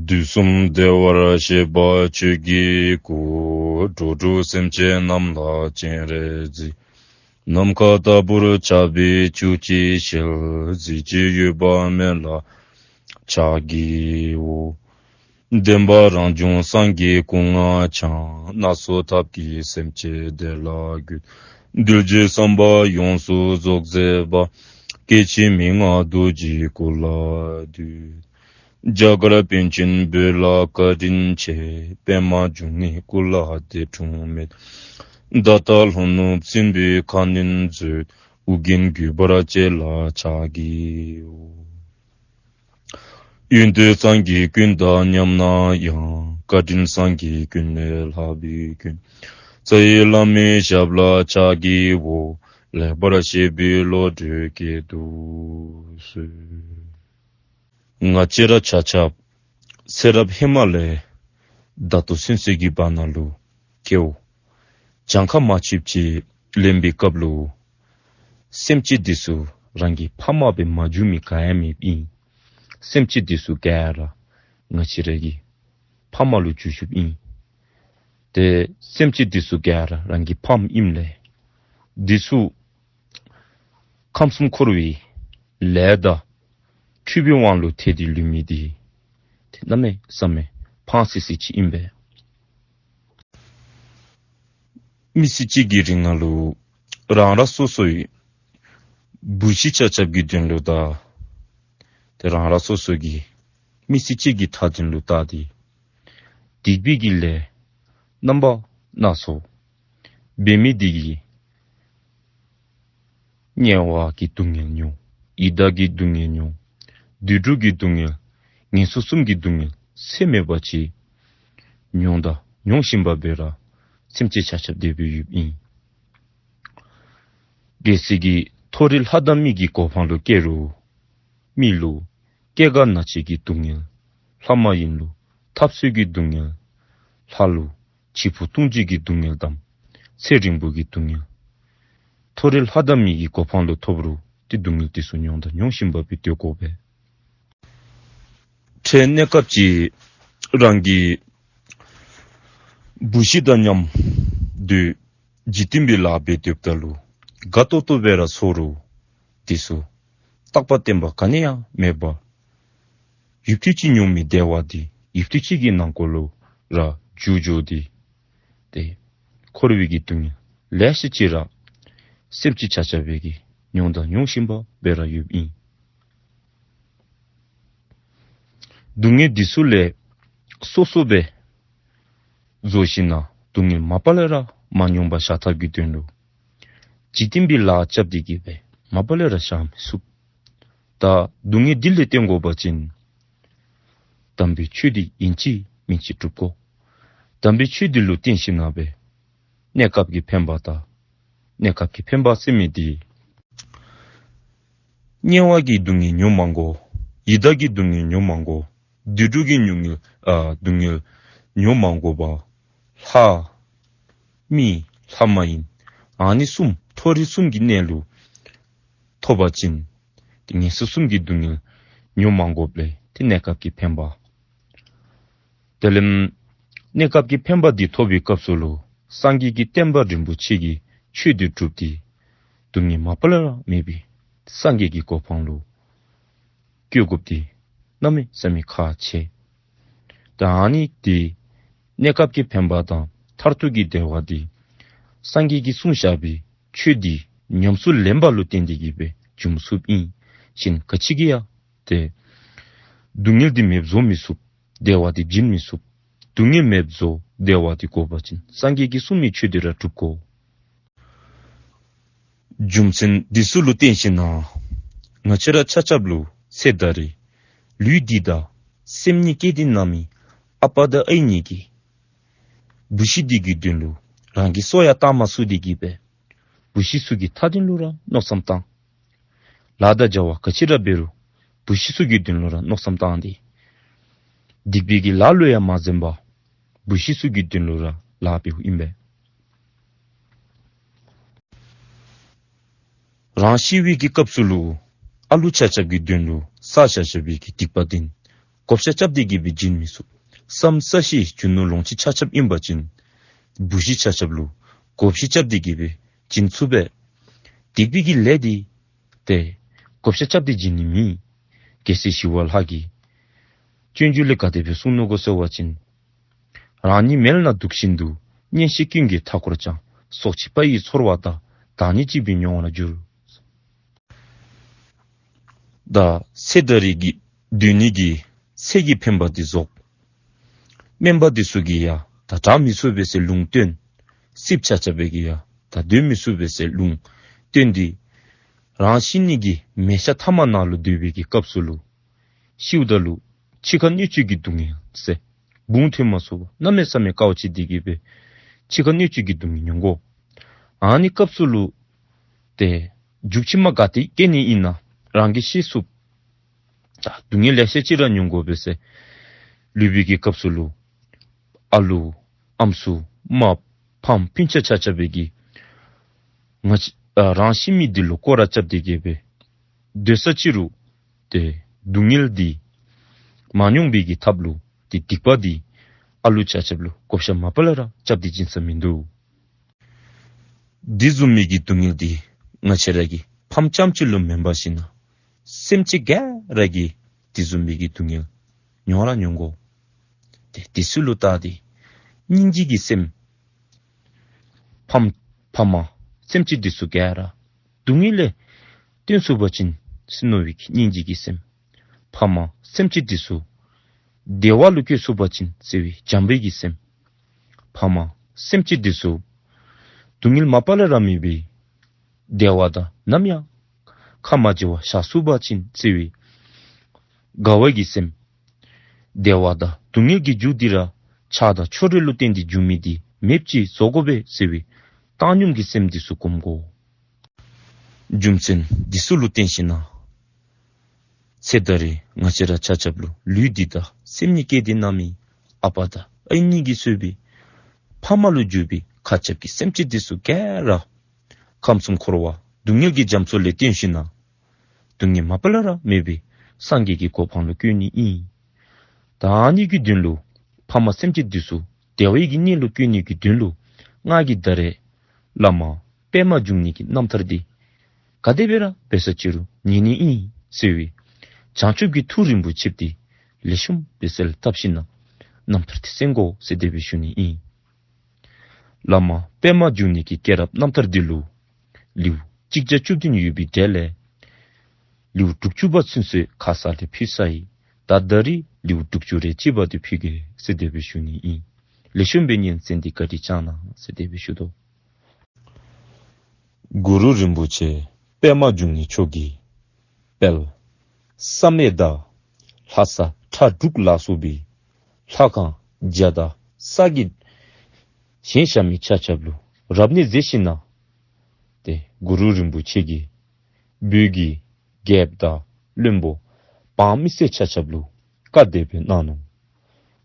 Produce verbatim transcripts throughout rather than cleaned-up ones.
དུས་གསུམ་བདེ་བར་གཤེགས་པ་ཆོས་ཀྱི་སྐུ། འགྲོ་དྲུག་སེམས་ཅན་རྣམས་ལ་སྤྱན་རས་གཟིགས། ནམ་མཁའ་ལྟ་བུར་ཁྱབ་པའི་བཅུ་གཅིག་ཞལ། གཟི་བརྗིད་གཡོ་བ་མེད་ལ་ཕྱག་བགྱིའོ། བདེན་པ་རང་བྱུང་སངས་རྒྱས་སྐུ་ལྔ་འཆང་། སྣ་ཚོགས་ཐབས་ཀྱིས་སེམས་ཅན་བདེ་ལ་འགོད། གདུལ་བྱའི་བསམ་པ་ཡོངས་སུ་རྫོགས་མཛད་པ། སྐྱེ་འཆི་མི་མངའ་རྡོ་རྗེའི་སྐུ་ལ་འདུད། རྒྱ་གར་པཎ་ཆེན་བོད་ལ་བཀའ་དྲིན་ཆེ། པདྨ་འབྱུང་གནས་སྐུ་ལ་འདས་འཁྲུངས་མེད། ད་ལྟ་ལྷོ་ནུབ་སྲིན་པོའི་ཁ་གནོན་མཛད། ཨོ་རྒྱན་རྒྱུད་པར་བཅས་ལ་ཕྱག་བགྱིའོ། ཡོན་ཏན་སངས་རྒྱས་ཀུན་དང་མཉམ་ན་ཡང་། བཀའ་དྲིན་སངས་རྒྱས་ཀུན་ལས་ལྷག་པའི་མགོན། རྩ་བའི་བླ་མའི་ཞབས་ལ་ཕྱག་བགྱིའོ། ལེགས་པར་བཤད་པའི་བློ་གྲོས་བསྐྱེད་དུ་གསོལ། ང་བཅས་ར་ཆ་ཁྱབ་ཚེ་རབས་ཧེ་མ་ལས་ད་ལྟོ་ཚུན་ཚོད་ཀྱི་བར་ན་ལུ་སྐྱེ་བོ་གྱངས་ཁ་མ་ཆོདཔ་ཅིག་ལེན་པའི་སྐབས་ལུ་སེམས་ཅན་འདི་ཚུ་རང་གི་ཕ་མ་སྦེ་མ་གྱུར་མི་ག་ཡང་མེདཔ་ཨིན། སེམས་ཅན་འདི་ཚུ་ག་ར་ང་བཅས་ར་གི་ཕ་མ་ལུ་གྱུར་གྱུརཔ་ཨིན། ཏེ་སེམས་ཅན་འདི་ཚུ་ག་ར་རང་གི་ཕམ་ཨིནམ་ལས་འདི་ཚུ་ཁམས་གསུམ་འཁོར་བའི་ལས་དང་འཁྲུལ་པའི་དབང་ལུ་ཐལ་ཏེ་ལུས་མི་འདི་ཏེ་གནམ་མེད་ས་མེད་ཕངས་སི་སི་ཅིག་ཨིན་པས། མི་ཚེ་གཅིག་གི་རིང་ནང་ལུ་རང་རང་སོ་སོའི་བུ་གཞི་ཆ་ཁྱབ་ཀྱི་དོན་ལུ་དང་ཏེ་རང་རང་སོ་སོ་གི་མི་ཚེ་གཅིག་གི་མཐའ་དོན་ལུ་བལྟ་སྟེ་སྡིག་པའི་གི་ལས་རྣམ་པ་སྣ་ཚོགས་འབད་མི་འདི་གིས་དམྱལ་བ་གི་སྡུག་བསྔལ་མྱོང་། ཡི་དྭགས་ཀྱི་སྡུག་བསྔལ་མྱོང་། དུད་འགྲོ་གི་སྡུག་བསྔལ། ངན་སོང་གསུམ་གྱི་སྡུག་བསྔལ་ཚད་མེད་པ་ཅིག་མྱོང་དང་མྱོང་བཞིན་པ་སྦེ་ར་སེམས་ཅན་ཆ་ཁྱབ་དེ་སྦེ་ཡོདཔ་ཨིན། གལ་སྲིད་ཀྱི་མཐོ་རིས་ལྷ་དང་མི་གི་གོ་འཕང་ལུ་སྐྱེ་རུང་མི་ལུ་སྐྱེ་རྒ་ན་འཆི་གི་སྡུག་བསྔལ། ལྷ་མ་ཡིན་ལུ་འཐབ་རྩོད་ཀྱི་སྡུག་བསྔལ། ལྷ་ལུ་འཆི་འཕོ་ལྟུང་བྱེད་ཀྱི་སྡུག་བསྔལ་དང་ཚེ་རིང་པོ་གི་སྡུག་བསྔལ། མཐོ་རིས་ལྷ་དང་མི་གི་གོ་འཕང་ལུ་ཐོབ་རུང་ཏེ་སྡུག་བསྔལ་དེ་ཚུ་མྱོང་དང་མྱོང་བཞིན་པ་སྦེ་སྡོད་དགོ་པས། འཕྲལ་གནས་སྐབས་ཅིག་རང་གི་བུ་གཞི་དང་མཉམ་དུ་འཇིག་རྟེན་པའི་ལཱ་འབད་སྡོདཔ་ད་ལུ་དགའ་ཏོག་ཏོ་སྦེ་ར་ཚོར་རུང་དེ་ཚུ་རྟག་པ་བརྟན་པ་ག་ནི་ཡང་མེད་པར་ཡུདཔ་ཐེངས་ཅིག་མྱོང་མི་བདེ་བ་འདི་ཡུདཔ་ཐེངས་ཅིག་གི་ནང་འཁོད་ལུ་ར་འགྱུར་འགྱུར་ཏེ་ཏེ་འཁོར་བའི་གི་སྡུག་བསྔལ་ལེ་ཤ་ཅིག་ར་སེམས་ཅན་ཆ་ཁྱབ་ཀྱིས་མྱོང་དང་མྱོང་བཞིན་པ་སྦེ་ར་ཡོདཔ་ཨིན། སྡུག་བསྔལ་འདི་ཚུ་ལས་སོ་སོ་སྦེ་བཟོ་ཞིན་ན་སྡུག་བསྔལ་མ་པ་ལས་ར་མ་མྱོང་པར་བཞག་ཐབས་ཀྱི་དོན་ལུ་འཇིག་རྟེན་པའི་ལཱ་རྐྱབ་སྟེ་གིས་སྦེ་མ་པ་ལས་ར་བཞག་མི་ཚུགས། ད་སྡུག་བསྔལ་འདི་ལས་བརྟེན་དགོ་པ་ཅིན་དམ་པའི་ཆོས་འདི་ཨིན་ཅི་མིན་ཅི་སྒྲུབ་དགོ། དམ་པའི་ཆོས་འདི་ལུ་བརྟེན་ཞིན་ན་སྦེ་གནས་སྐབས་ཀྱི་ཕན་པ་དང་གནས་སྐབས་ཀྱི་ཕན་པ་ཟེར་མི་འདི་དམྱལ་བ་གི་སྡུག་བསྔལ་མྱོང་མ་དགོ། ཡི་དྭགས་ཀྱི་སྡུག་བསྔལ་མྱོང་མ་དགོ། དུད་འགྲོ་གི་སྡུག་བསྔལ་ཨ་སྡུག་བསྔལ་མྱོང་མ་དགོ་པར་ལྷ་མི་ལྷ་མ་ཡིན་ཨ་ནི་གསུམ་མཐོ་རིས་གསུམ་གྱི་གནས་ལུ་ཐོབ་པ་ཅིན་ཏེ་ངན་སོང་གསུམ་གྱི་སྡུག་བསྔལ་མྱོང་མ་དགོཔ་ལས་ཏེ་གནས་སྐབས་ཀྱི་ཕན་པ། དེ་ལས་གནས་སྐབས་ཀྱི་ཕན་པ་འདི་ཐོབ་པའི་སྐབས་སུ་ལུ་སངས་རྒྱས་ཀྱི་བསྟན་པ་རིན་པོ་ཆེ་གི་ཆོས་འདི་སྒྲུབ་སྟེ་སྡུག་བསྔལ་མ་པ་ལས་ར་མེད་པའི་སངས་རྒྱས་ཀྱི་གོ་འཕང་ལུ་བཀོད་དགོཔ་འདི་གནམ་མེད་ས་མེད་ཁག་ཆེ། ད་ཨ་ནི་འདི་གནས་སྐབས་ཀྱི་ཕན་པ་དང་མཐར་ཐུག་གི་བདེ་བ་འདི་སངས་རྒྱས་ཀྱིས་གསུངས་བཞག་པའི་ཆོས་འདི་ཉམས་སུ་ལེན་པ་ལུ་བརྟེན་ཏེ་གིས་སྦེ་འབྱུང་ཚུགསཔ་ཨིན་ཞིན་ག་ཅི་གིས་ཡང་ཏེ་སྡུག་བསྔལ་འདི་མེདཔ་བཟོ་མི་ཚུགས། བདེ་བ་འདི་བྱིན་མི་ཚུགས། སྡུག་བསྔལ་མེདཔ་བཟོ་བདེ་བ་འདི་དགོ་པ་ཅིན་སངས་རྒྱས་ཀྱིས་གསུངས་མི་ཆོས་འདི་ར་སྒྲུབ་དགོ། རྒྱུ་མཚན་འདི་ཚུ་ལུ་བརྟེན་ཞིན་ན་ང་བཅས་ར་ཆ་ཁྱབ་ལུ་ཚེ་ད་རེས་ལུས་འདི་དང་སེམས་ནི་སྐྱེས་ཏེ་ན་མི་ཨ་པ་དང་ཨའི་གཉིས་ཀྱིས་བུ་གཞི་འདི་གི་དོན་ལུ་རང་གི་སྲོག་ཡང་བཏང་མ་ཚུགས་ཏེ་གིས་སྦེ་བུ་གཞི་ཚུ་གི་མཐའ་དོན་ལུ་ར་མནོ་བསམ་བཏང་། ལཱ་དང་བྱ་བ་ག་ཅི་ར་འབད་རུང་བུ་གཞི་ཚུ་གི་དོན་ལུ་ར་མནོ་བསམ་བཏང་སྟེ་སྡིག་པའི་གི་ལཱ་ལུ་ཡང་མ་འཛེམ་པར་བུ་གཞི་ཚུ་གི་དོན་ལུ་ར་ལཱ་འབདཝ་ཨིན་པས། རང་ཤི་བའི་གི་སྐབས་སུ་ལུ་ཨ་ལུ་ཆ་ཁྱབ་ཀྱི་དོན་ལུ་བསགས་བཞག་བཞག་པའི་གི་སྡིག་པ་འདི་ བགོ་བཤའ་རྐྱབ་སྟེ་གི་སྦེ་བྱིན་མི་ཚུགས། བསམ་ས་གཞི་རྒྱུ་ནོར་ལོངས་སྤྱོད་ཆ་ཁྱབ་ཨིན་པ་ཅིན་བུ་གཞི་ཆ་ཁྱབ་ལུ་བགོ་བཤའ་རྐྱབ་སྟེ་གི་སྦེ་བྱིན་ཚུགས་པས། སྡིག་པའི་གི་ལས་འདི་ཏེ་བགོ་བཤའ་རྐྱབ་སྟེ་བྱིན་ནི་མེད། གལ་སྲིད་ཞི་བ་ལྷ་གིས་སྤྱོད་འཇུག་ལས་ག་དེ་སྦེ་གསུངས་ནུག་གོ་ཟེར་བ་ཅིན། རང་ཉིད་མལ་ན་འདུག་བཞིན་དུ། གཉེན་བཤེས་ཀུན་གྱིས་མཐའ་བསྐོར་ཀྱང་། སྲོག་ཕྱིན་པ་ཡི་ཚོར་བ་དག། བདག་ཉིད་གཅིག་པུས་མྱོང་བར་འགྱུར། ད་ཚེ་ད་རེས་ཀྱི་སྡོད་ནི་གི་ཚེ་གི་འཕེན་པ་འདི་རྫོགས། སྨན་པ་འདི་ཚུ་གིས་ཡང་ད་དྲག་མི་ཚུགས་པས་ཟེར་ལུང་བསྟན། སྲིབ་ཆ་ཁྱབ་པའི་གིས་ཡང་ད་སྡོད་མི་ཚུགས་པས་ཟེར་ལུང་བསྟན་ཏེ། རང་ཤི་ནི་གི་མལ་ཆ་ཐ་མ་ནང་ལུ་སྡོད་པའི་གི་སྐབས་སུ་ལུ། ཤིཝ་ད་ལུ་འཆི་ཁ་གནད་གཅོད་ཀྱི་སྡུག་བསྔལ་ཟེར་འབུ་ཐོན་མ་ཚུགས་པར་གནམ་མེད་ས་མེད་དཀའ་བ་སྤྱད་དེ་གི་སྦེ་འཆི་ཁ་གནད་གཅོད་ཀྱི་སྡུག་བསྔལ་མྱོང་དགོ། ཨ་ནི་སྐབས་སུ་ལུ་ཏེ་མཇུག་ཕྱི་མ་ག་ཏེ་སྐྱེ་ནི་ཨིན་ན་རང་གིས་ཤེས་ཚུགས། ད་སྡུག་བསྔལ་ལེ་ཤ་ཅིག་ར་མྱོང་དགོ་པས་ཟེར། ལུས་པའི་གི་སྐབས་སུ་ལུ་ཨ་ལུ་ཨམ་སྲུ་མ་ཕམ་སྤུན་ཆ་ཆ་ཁྱབ་པའི་གིས་ང་བཅས་ཨ་རང་ཤི་མི་འདི་ལུ་སྐོར་ར་རྐྱབ་སྟེ་གི་སྦེ་སྡོད་ས་ཅིག་རུང་ཏེ་སྡུག་བསྔལ་འདི་མ་མྱོང་བའི་གི་ཐབས་ལུ་ཏེ་སྡིག་པ་འདི་ཨ་ལུ་ཆ་ཁྱབ་ལུ་བགོ་བཤའ་མ་པ་ལས་ར་རྐྱབ་སྟེ་བྱིན་ས་མིན་འདུག། འདི་བཟུམ་མའི་གི་སྡུག་བསྔལ་འདི་ང་བཅས་ར་གི་ཕམ་རྐྱངམ་ཅིག་ལུ་མེན་པར་ཞིན་ན་སེམས་ཅན་ག་ར་གིས་འདི་བཟུམ་མའི་གི་སྡུག་བསྔལ་མྱོང་ར་མྱོང་དགོ། ཏེ་འདི་ཚུ་ལུ་བལྟ་སྟེ་སྙིང་རྗེ་གི་སེམས། ཕམ་ཕ་མ་སེམས་ཅན་འདི་ཚུ་ག་ར་སྡུག་བསྔལ་ལས་བཏོན་ཚུགས་པ་ཅིན་ཟེར་མནོ་བའི་གི་སྙིང་རྗེ་གི་སེམས། ཕ་མ་སེམས་ཅན་འདི་ཚུ་བདེ་བ་ལུ་བཀོད་ཚུགས་པ་ཅིན་ཟེར་བའི་བྱམས་པའི་གི་སེམས། ཕ་མ་སེམས་ཅན་འདི་ཚུ་སྡུག་བསྔལ་མ་པ་ལས་ར་མེད་པའི་བདེ་བ་དང་ནམ་ཡང་ཁ་མ་འབྱལ་བར་བཞག་ཚུགས་པ་ཅིན་ཟེར་བའི་དགའ་བའི་གི་སེམས། བདེ་བ་དང་སྡུག་བསྔལ་གྱི་རྒྱུ་འདི་ར་ཆགས་དང་ཕྱོགས་རིས་ལུ་བརྟེན་ཏེ་འབྱུང་མི་འདི་མེདཔ་ཅིག་བཟོ་དགོ་པས་ཟེར་བའི་བཏང་སྙོམས་ཀྱི་སེམས་འདི་ཚུ་སྒོམ་དགོ། རྒྱུ་མཚན་འདི་ཚུ་ལུ་བརྟེན་ཞིན་ན་ཚེ་ད་རེས་ང་བཅས་ར་ཆ་ཁྱབ་ལུ་ལུས་འདི་དང་སེམས་ནི་བསྐྱེད་དེ་གནང་མི་ཨ་པ་དང་ཨའི་གཉིས་ཀྱིས་གཙོས་པའི་ཕ་མ་ལུ་གྱུར་པའི་མཁའ་ཁྱབ་ཀྱི་སེམས་ཅན་འདི་ཚུ་ག་ར་ཁམས་གསུམ་འཁོར་བ་སྡུག་བསྔལ་གྱི་རྒྱ་མཚོ་ལས་བཏོན་ཞིན་ན་སྡུག་བསྔལ་མ་པ་ལས་ར་མེད་པའི་སངས་རྒྱས་ཀྱི་གོ་འཕང་ལུ་བཀོད་ནི་ཨིན། ད་ཨ་ནི་གི་དོན་ལུ་ཕ་མ་སེམས་ཅན་འདི་ཚུ་བདེ་བའི་གི་གནས་ལུ་བཀོད་ནི་གི་དོན་ལུ་ང་གིས་ད་རེས་བླ་མ་པདྨ་འབྱུང་གནས་ཀྱི་རྣམ་ཐར་འདི་ག་དེ་སྦེ་ར་འབད་ས་ཅིག་རུང་ཉན་ནི་ཨིན་ཟེར་བའི་བྱང་ཆུབ་ཀྱི་ཐུགས་རིན་པོ་ཆེ་འདི་ལེགས་ཤོམ་སྦེ་གསལ་བཏབ་ཞིན་ན་རྣམ་ཐར་འདི་གསན་དགོ་ཟེར་དེ་སྦེ་ཞུ་ནི་ཨིན། བླ་མ་པདྨ་འབྱུང་གནས་ཀྱི་སྐྱེས་རབས་རྣམ་ཐར་འདི་ལུ་ལེའུ་གཅིག་བརྒྱ་བཅུ་བདུན་ཡོད་པའི་གྲས་ལས་ལེའུ་དྲུག་ཅུ་པ་ཚུན་ཚོད་ཁ་ཙ་ལས་ཕུལ་ཚར་ཡི། ད་ད་རིས་ལེའུ་དྲུག་ཅུ་རེ་གཅིག་པ་འདི་ཕུལ་གེ་ཟེར་དེ་སྦེ་ཞུ་ནི་ཨིན། ལེགས་ཤོམ་སྦེ་ཉན་གསན་ཏེ་བཀའ་དྲིན་བསྐྱང་གནང་ཟེར་དེ་སྦེ་ཞུ་དོ། གུ་རུ་རིན་པོ་ཆེ་པདྨ་འབྱུང་གནས་མཆོག་གིས་དཔལ་བསམ་ཡས་དང་ལྷ་ས་ཁྲ་འབྲུག་ལ་སོགས་པའི་ལྷ་ཁང་བརྒྱ་དང་ས་གི་བཞེངས་བཞག་མི་ཆ་ཁྱབ་ལུ་རབ་གནས་མཛད་ཞིན་ན་ཏེ་གུ་རུ་རིན་པོ་ཆེ་གིས་བོད་ཀྱི་རྒྱལཔོ་དང་བློན་པོ་འབངས་མི་སེར་ཆ་ཁྱབ་ལུ་བཀའ་དེ་སྦེ་གནང་ནུག།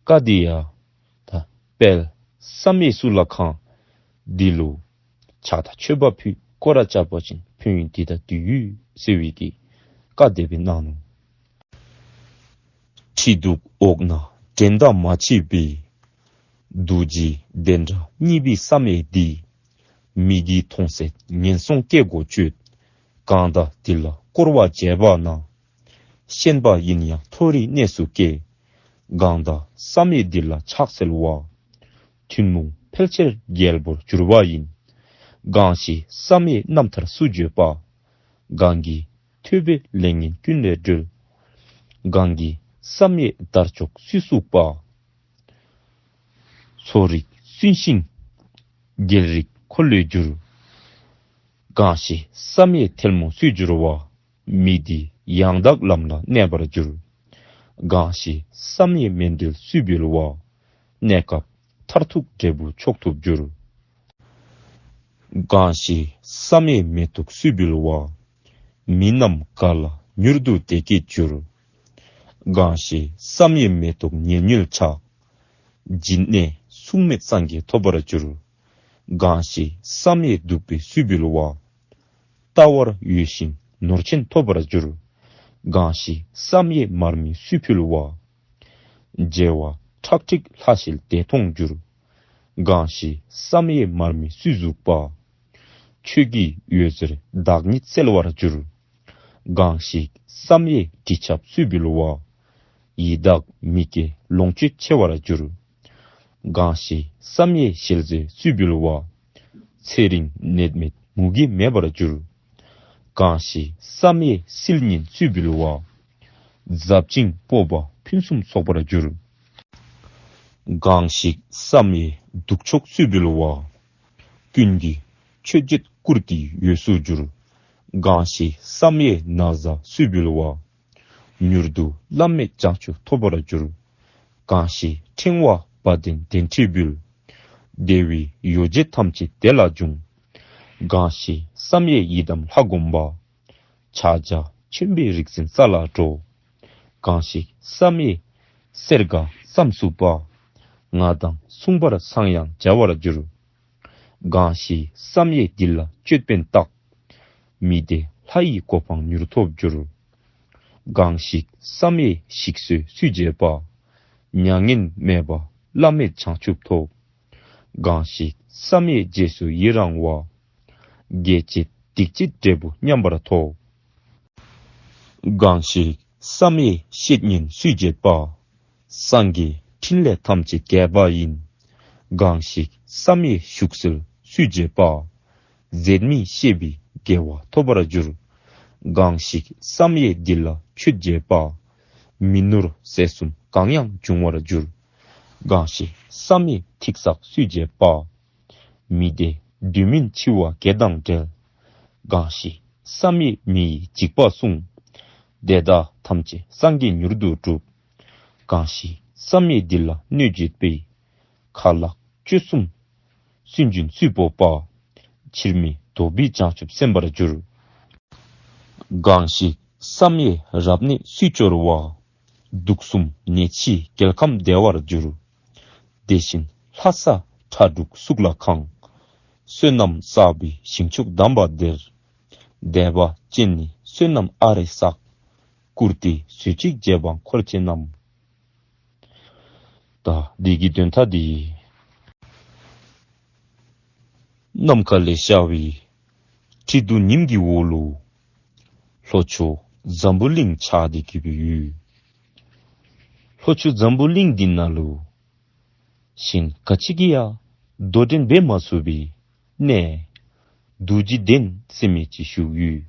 བཀའ་འདི་ཡང་ད་དཔལ་བསམ་ཡས་གཙུག་ལག་ཁང་འདི་ལུ་ཕྱག་དང་མཆོད་པ་ཕུལ་སྐོར་ར་རྐྱབ་པ་ཅིན་ཕན་ཡོན་འདི་དང་འདི་ཡོད་ཟེར་བའི་གི་བཀའ་དེ་སྦེ་གནང་ནུག། ཁྲི་གདུགས་འོག་ན་འགྲན་ཟླ་མ་མཆིས་པའི། རྡོ་རྗེ་གདན་འདྲ་གཉིས་པའི་བསམ་ཡས་འདི། མིག་གིས་མཐོང་ཚད་ངན་སོང་སྐྱེ་སྒོ་གཅོད། གང་དག་འདི་ལ་བསྐོར་བ་བྱས་པ་ན། ཤན་པ་ཡིན་ཡང་མཐོ་རིས་གནས་སུ་སྐྱེ། གང་དག་བསམ་ཡས་འདི་ལ་ཕྱག་འཚལ་བ། ཐུན་མོང་ཕལ་ཆེར་རྒྱལ་པོར་འགྱུར་བ་ཡིན། གང་ཞིག་བསམ་ཡས་རྣམ་ཐར་སུ་བརྗོད་པ། གང་གིས་ཐོས་པས་ལས་ངན་ཀུན་ལས་གྲོལ། གང་གིས་བསམ་ཡས་དར་ལྕོག་སུས་བཙུགས་པ། མཚོ་རིགས་བཙུན་ཤིང་རྒྱལ་རིགས་འཁོར་ལོས་སྒྱུར། གང་ཞིག་བསམ་ཡས་ཐལ་མོ་སུས་བསྒྱུར་བ། མི་འདི་ཡང་དག་ལམ་ལ་གནས་པར་འགྱུར། གང་ཞིག་བསམ་ཡས་མཎྜལ་སུས་འབུལ་བ། གནས་སྐབས་མཐར་ཐུག་འབྲས་བུ་མཆོག་ཐོབ་འགྱུར། གང་ཞིག་བསམ་ཡས་མེ་ཏོག་སུས་འབུལ་བ། མི་རྣམས་ག་ལ་མྱུར་དུ་བདེ་སྐྱིད་འགྱུར། གང་ཞིག་བསམ་ཡས་མེ་ཏོག་ཉེ་ཉེ་ལ་ཆགས། སྦྱིན་གནས་མཚུངས་མེད་སངས་རྒྱས་ཐོབ་པར་འགྱུར། གང་ཞིག་བསམ་ཡས་བདུག་སྤོས་སུས་འབུལ་བ། ལྟ་བར་འོས་ཤིང་ནོར་ཆེན་ཐོབ་པར་འགྱུར། གང་ཞིག་བསམ་ཡས་མར་མེ་སུས་ཕུལ་བ། བྱེ་བ་ཁྲག་ཁྲིག་ལྷག་བཤལ་དེ་མཐོང་འགྱུར། གང་ཞིག་བསམ་ཡས་མར་མེ་སུས་བཟུང་པ། ཆོས་ཀྱི་འོད་ཟེར་བདག་ཉིད་གསལ་བར་འགྱུར། གང་ཞིག་བསམ་ཡས་དྲི་ཆབ་སུས་འབུལ་བ། ཡི་དྭགས་མི་སྐྱེ་ལོངས་སྤྱོད་ཆེ་བར་འགྱུར། གང་ཞིག་བསམ་ཡས་ཞལ་ཟས་སུས་འབུལ་བ། ཚེ་རིང་ནད་མེད་མུ་གེ་མེད་པར་འགྱུར། གང་ཞིག་བསམ་ཡས་སིལ་སྙན་སུས་འབུལ་བ། ཟབ་ཅིང་སྤོབས་པ་ཕུན་སུམ་ཚོགས་པར་འགྱུར། གང་ཞིག་བསམ་ཡས་གདུགས་མཆོག་སུས་འབུལ་བ། ཀུན་གྱི་མཆོད་བརྗོད་བཀུར་སྟིའི་འོས་སུ་འགྱུར། གང་ཞིག་བསམ་ཡས་ན་བཟའ་སུས་འབུལ་བ། མྱུར་དུ་བླ་མེད་བྱང་ཆུབ་ཐོབ་པར་འགྱུར། གང་ཞིག་ཕྲེང་བ་བ་དན་གདན་ཁྲི་འབུལ། བདེ་བའི་ཡོ་བྱད་ཐམས་ཅད་དེ་ལ་འབྱུང་། གང་ཞིག་བསམ་ཡས་ཡི་དམ་ལྷ་བསྒོམ་པ། ཕྱག་རྒྱ་ཆེན་པོའི་རིག་འཛིན་ས་ལ་འགྲོ། གང་ཞིག་བསམ་ཡས་སེར་སྐྱ་བསམ་སུ་བ། ང་དང་མཚུངས་པར་སངས་ཡང་བྱ་བར་འགྱུར། གང་ཞིག་བསམ་ཡས་འདི་ལ་ཅོད་པན་བཏགས། མི་དེ་ལྷ་ཡི་གོ་འཕང་མྱུར་ཐོབ་འགྱུར། གང་ཞིག་བསམ་ཡས་ཞིག་གསོས་སུས་བྱེད་པ། མྱ་ངན་མེད་པ་བླ་མེད་བྱང་ཆུབ་ཐོབ། གང་ཞིག་བསམ་ཡས་རྗེས་སུ་ཡི་རང་བ། བརྒྱལ་བྱེད་སྡིག་བྱེད་འབྲས་བུ་མཉམ་པར་ཐོབ། གང་ཞིག་བསམ་ཡས་བཤེས་གཉེན་སུས་བྱེད་པ། སངས་རྒྱས་ཕྲིན་ལས་ཐམས་ཅད་རྒྱས་པ་ཡིན། གང་ཞིག་བསམ་ཡས་བཞུགས་གསོལ་སུས་བྱེད་པ། ཟད་མི་ཤེས་པའི་དགེ་བ་ཐོབ་པར་འགྱུར། གང་ཞིག་བསམ་ཡས་འདི་ལ་མཆོད་བྱེད་པ། མི་ནོར་ཟས་གསུམ་གང་ཡང་འབྱུང་བར་འགྱུར། གང་ཞིག་བསམ་ཡས་ཐིག་བསགས་སུས་བྱེད་པ། མི་དེ་དུས་མིན་འཆི་བ་བརྒྱད་དང་བྲལ། གང་ཞིག་བསམ་ཡས་མི་ཡི་འཇིགས་པ་བསྲུང་། དེ་དག་ཐམས་ཅད་སངས་རྒྱས་མྱུར་དུ་འགྲུབ། གང་ཞིག་བསམ་ཡས་འདི་ལ་གནོད་བྱེད་པའི། ཁ་ལག་སྤྱོད་གསུམ་སུན་འབྱིན་སུས་སྤོབས་པ། ཕྱིར་མི་ལྡོག་པའི་བྱང་ཆུབ་སེམས་དཔར་འགྱུར། གང་ཞིག་བསམ་ཡས་རབ་གནས་སུས་སྐྱོར་བ། དུག་གསུམ་ནད་ཕྱིས་རྒྱལ་ཁམས་བདེ་བར་འགྱུར། དེ་བཞིན་ལྷ་ས་ཁྲ་འབྲུག་གཙུག་ལག་ཁང་། བསོད་ནམས་བསགས་པའི་ཞིང་མཆོག་དམ་པ་དེར། དད་པ་ཅན་ནི་བསོད་ནམས་ཨ་རེ་བསགས། བཀུར་སྟི་མཛོད་ཅིག་རྗེ་འབངས་འཁོར་བཅས་རྣམས། ད་འདི་གི་དོན་དག་འདི། ནམ་མཁའ་ལས་ཤར་བའི་ཁྲི་གདུགས་ཉིམ་གྱི་འོག་ལུ། ལྷོ་ཕྱོགས་འཛམ་བུ་གླིང་ཆགས་ཏེ་གི་སྦེ་ཡོད། ལྷོ་ཕྱོགས་འཛམ་བུ་གླིང་འདི་ནང་ལུ་གཞན་ག་ཅི་གིས་ཡང་དོ་འགྲན་འབད་མ་ཚུགས་པའི་གནས་རྡོ་རྗེ་གདན་ཟེར་མི་ཅིག་བཞུགས་ཡོད།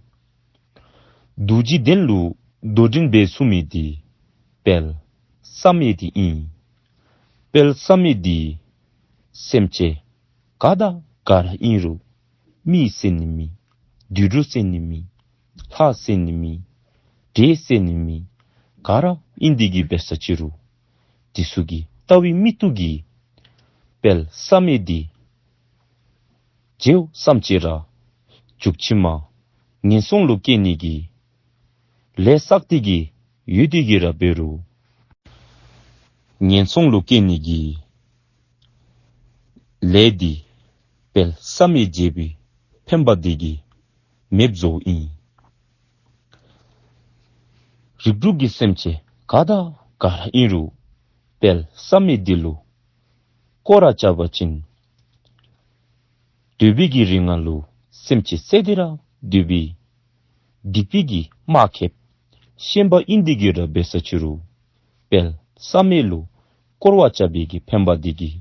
རྡོ་རྗེ་གདན་ལུ་དོ་འགྲན་འབད་ཚུགས་མི་འདི་དཔལ་བསམ་ཡས་འདི་ཨིན། དཔལ་བསམ་ཡས་འདི་སེམས་ཅན་ག་དང་ག་ར་ཨིན་རུང་མི་ཟེར་ནི་མེད། དུད་འགྲོ་ཟེར་ནི་མེད། ལྷ་ཟེར་ནི་མེད། འདྲེ་ཟེར་ནི་མེད། ག་ར་ཨིན་ཏེ་གི་འབད་ས་ཅི་རུང་འདི་ཚུ་གི་ལྟ་བའི་མིག་ཏོ་གིས་དཔལ་བསམ་ཡས་འདི་མཇལ་བསམ་ཅི་ར་མཇུག་ཕྱི་མ་ངན་སོང་ལུ་སྐྱེ་ནི་གི་ལས་བསགས་ཏེ་གི་ཡོད་དེ་གི་ར་འབད་རུང་ངན་སོང་ལུ་སྐྱེ་ནི་གི་ལས་འདི་དཔལ་བསམ་ཡས་མཇལ་བའི་ཕན་པ་འདི་གིས་མེདཔ་བཟོཝ་ཨིན། རིགས་དྲུག་གི་སེམས་ཅན་ག་དང་ག་ར་ཨིན་རུང་དཔལ་བསམ་ཡས་འདི་ལུ་སྐོར་ར་རྐྱབ་པ་ཅིན་སྡོད་པའི་གི་རིང་ལུ་སེམས་ཅན་བསད་དེ་ར་སྡོད་པའི་སྡིག་པའི་གི་དམག་ཁེབས་ཤན་པ་ཨིན་ཏེ་གི་ར་འབད་ས་ཅི་རུང་དཔལ་བསམ་ཡས་ལུ་སྐོར་བ་རྐྱབ་པའི་གི་ཕན་པ་འདི་གིས་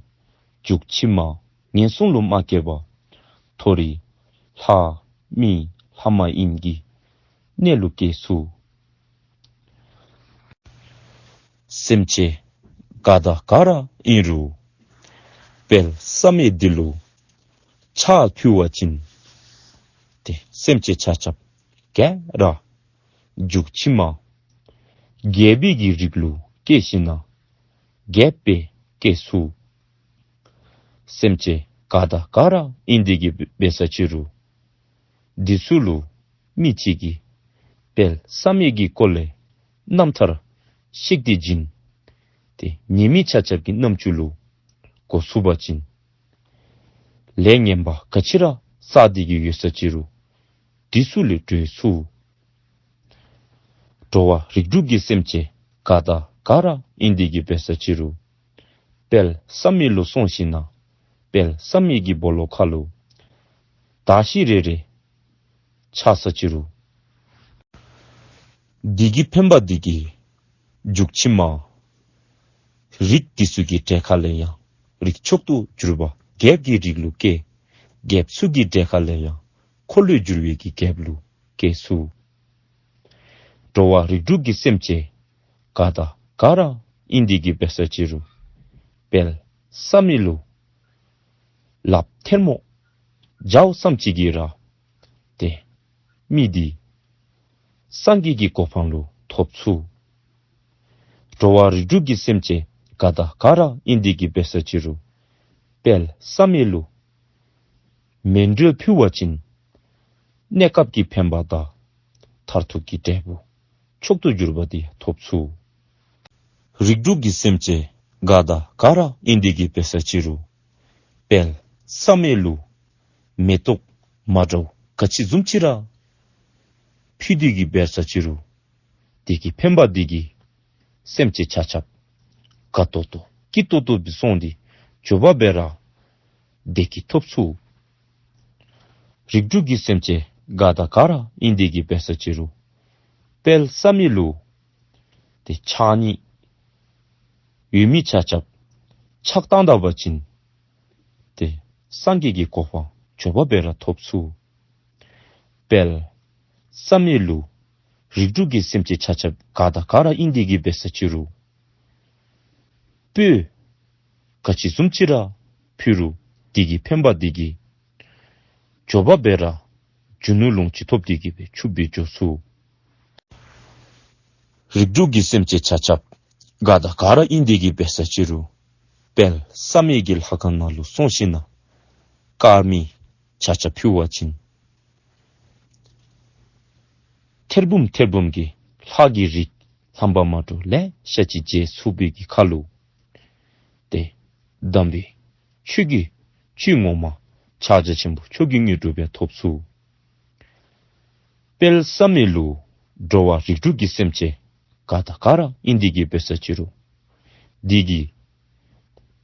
མཇུག་ཕྱི་མ་ངན་སོང་ལུ་མ་སྐྱེ་བར་མཐོ་རིས་ལྷ་མི་ལྷ་མ་ཡིན་གྱི་གནས་ལུ་སྐྱེ་ཚུགས། སེམས་ཅན་ག་དང་ག་ར་ཨིན་རུང་དཔལ་བསམ་ཡས་འདི་ལུ་ཕྱག་ཕུལ་བ་ཅིན་ཏེ་སེམས་ཅན་ཆ་ཁྱབ་ག་ར་མཇུག་ཕྱི་མ་རྒྱལ་པོའི་གི་རིགས་ལུ་སྐྱེ་ཞིན་ན་རྒྱལཔོ་སྦེ་སྐྱེ་ཚུགས། སེམས་ཅན་ག་དང་ག་ར་ཨིན་ཏེ་གི་འབད་ས་ཅི་རུང་འདི་ཚུ་ལུ་མི་གཅིག་གིས་དཔལ་བསམ་ཡས་ཀྱི་སྐོར་ལས་རྣམ་ཐར་བཤད་དེ་བྱིན་ཏེ་ཉེས་མི་ཆ་ཁྱབ་ཀྱི་རྣམ་ཅོ་ལུ་གོ་ཚུགས་པ་ཅིན་ལས་ངན་པ་ག་ཅི་ར་བསགས་ཏེ་གི་ཡོད་ས་ཅི་རུང་འདི་ཚུ་ལས་གྲོལ་ཚུགས། འགྲོ་བ་རིགས་དྲུག་གི་སེམས་ཅན་ག་དང་ ག་ར་ཨིན་དེ་གི་འབད་ས་ཅི་རུང་དཔལ་བསམ་ཡས་ལུ་སོང་ཞིན་ན་དཔལ་བསམ་ཡས་ཀྱི་སྦོ་ལོགས་ཁ་ལུ་དར་ཤིང་རེ་རེ་ཆགས་ས་ཅི་རུང་དེ་གི་ཕན་པ་དེ་གིས་འཇུག་ཕྱི་མ་རིགས་དེ་ཚུ་གི་གྲས་ཁ་ལས་ཡང་རིགས་མཆོག་ཏུ་གྱུར་པ་རྒྱལཔོ་གི་རིགས་ལུ་སྐྱེ། རྒྱལཔོ་ཚུ་གི་གྲས་ཁ་ལས་ཡང་འཁོར་ལོས་སྒྱུར་བའི་གི་རྒྱལཔོ་ལུ་སྐྱེ་ཚུགས། འགྲོ་བ་རིགས་དྲུག་གི་སེམས་ཅན་ག་དང་ག་ར་ཨིན་དེ་གི་འབད་ས་ཅི་རུང་དཔལ་བསམ་ཡས་ལུ་ལགཔ་ཐལ་མོ་སྦྱརཝ་ཙམ་ཅིག་གིས་ར་ཏེ་མི་དེ་སངས་རྒྱས་ཀྱི་གོ་འཕང་ལུ་ཐོབ་ཚུགས། འགྲོ་བ་རིགས་དྲུག་གི་སེམས་ཅན་ག་དང་ག་ར་ཨིན་དེ་གི་འབད་ས་ཅི་རུང་དཔལ་བསམ་ཡས་ལུ་མཎྜལ་ཕུལ་བ་ཅིན་གནས་སྐབས་ཀྱི་ཕན་པ་དང་མཐར་ཐུག་གི་འབྲས་བུ་མཆོག་ཏུ་གྱུར་པ་དེ་ཐོབ་ཚུགས། རིགས་དྲུག་གི་སེམས་ཅན་ག་དང་ག་ར་ཨིན་དེ་གི་འབད་ས་ཅི་རུང་དཔལ་བསམ་ཡས་ལུ་མེ་ཏོག་མ་འདྲཝ་ག་ཅི་བཟུམ་ཅིག་ར་ཕུལ་དེ་གི་འབད་ས་ཅི་རུང་དེ་གི་ཕན་པ་དེ་གིས་སེམས་ཅན་ཆ་ཁྱབ་དགའ་ཏོག་ཏོ་སྐྱིད་ཏོག་ཏོ་སྦེ་སོང་སྟེ་མགྱོགས་པ་སྦེ་ར་བདེ་སྐྱིད་ཐོབ་ཚུགས། རིགས་དྲུག་གི་སེམས་ཅན་ག་དང་ག་ར་ཨིན་དེ་གི་འབད་ས་ཅི་རུང་དཔལ་བསམ་ཡས་ལུ་ཏེ་ཕྱག་གཉིས་ཡོད་མི་ཆ་ཁྱབ་ཕྱག་བཏང་ད་པ་ཅིན་ཏེ་སངས་རྒྱས་ཀྱི་གོ་འཕང་མགྱོགས་པ་སྦེ་ར་ཐོབ་ཚུགས། དཔལ་བསམ་ཡས་ལུ་རིགས་དྲུག་གི་སེམས་ཅན་ཆ་ཁྱབ་ག་དང་ག་ར་ཨིན་དེ་གི་འབད་ས་ཅི་རུང་སྤོས་ག་ཅི་བཟུམ་ཅིག་ར་ཕུལ་རུང་དེ་གི་ཕན་པ་དེ་གིས་མགྱོགས་པ་སྦེ་ར་རྒྱུ་ནོར་ལོངས་སྤྱོད་ཐོབ་སྟེ་གི་སྦེ་ཕྱུགཔོ་སྦེ་འགྱོ་ཚུགས། རིགས་དྲུག་གི་སེམས་ཅན་ཆ་ཁྱབ་ག་དང་ག་ར་ཨིན་དེ་གི་འབད་ས་ཅི་རུང་དཔལ་བསམ་ཡས་ཀྱི་ལྷ་ཁང་ནང་ལུ་སོང་ཞིན་ན་དཀར་མེ་ཆ་ཁྱབ་ཕུལ་བ་ཅིན་ཐེར་འབུམ་ཐེར་འབུམ་གྱི་ལྷ་གི་རིགས་ལྷམ་པ་མ་འདྲཝ་ལེ་ཤ་ཅིག་མཇལ་ཚུགས་པའི་གི་ཁར་ལུ་ཏེ་དམ་པའི་ཆོས་ཀྱི་བཅུད་ངོ་མ་ཕྱག་རྒྱ་ཆེན་པོ་མཆོག་གི་དངོས་གྲུབ་སྦེ་ཐོབ་ཚུགས། དཔལ་བསམ་ཡས་ལུ་འགྲོ་བ་རིགས་དྲུག་གི་སེམས་ཅན་ག་དང་ག་ར་ཨིན་དེ་གི་འབད་ས་ཅི་རུང་དེ་གི་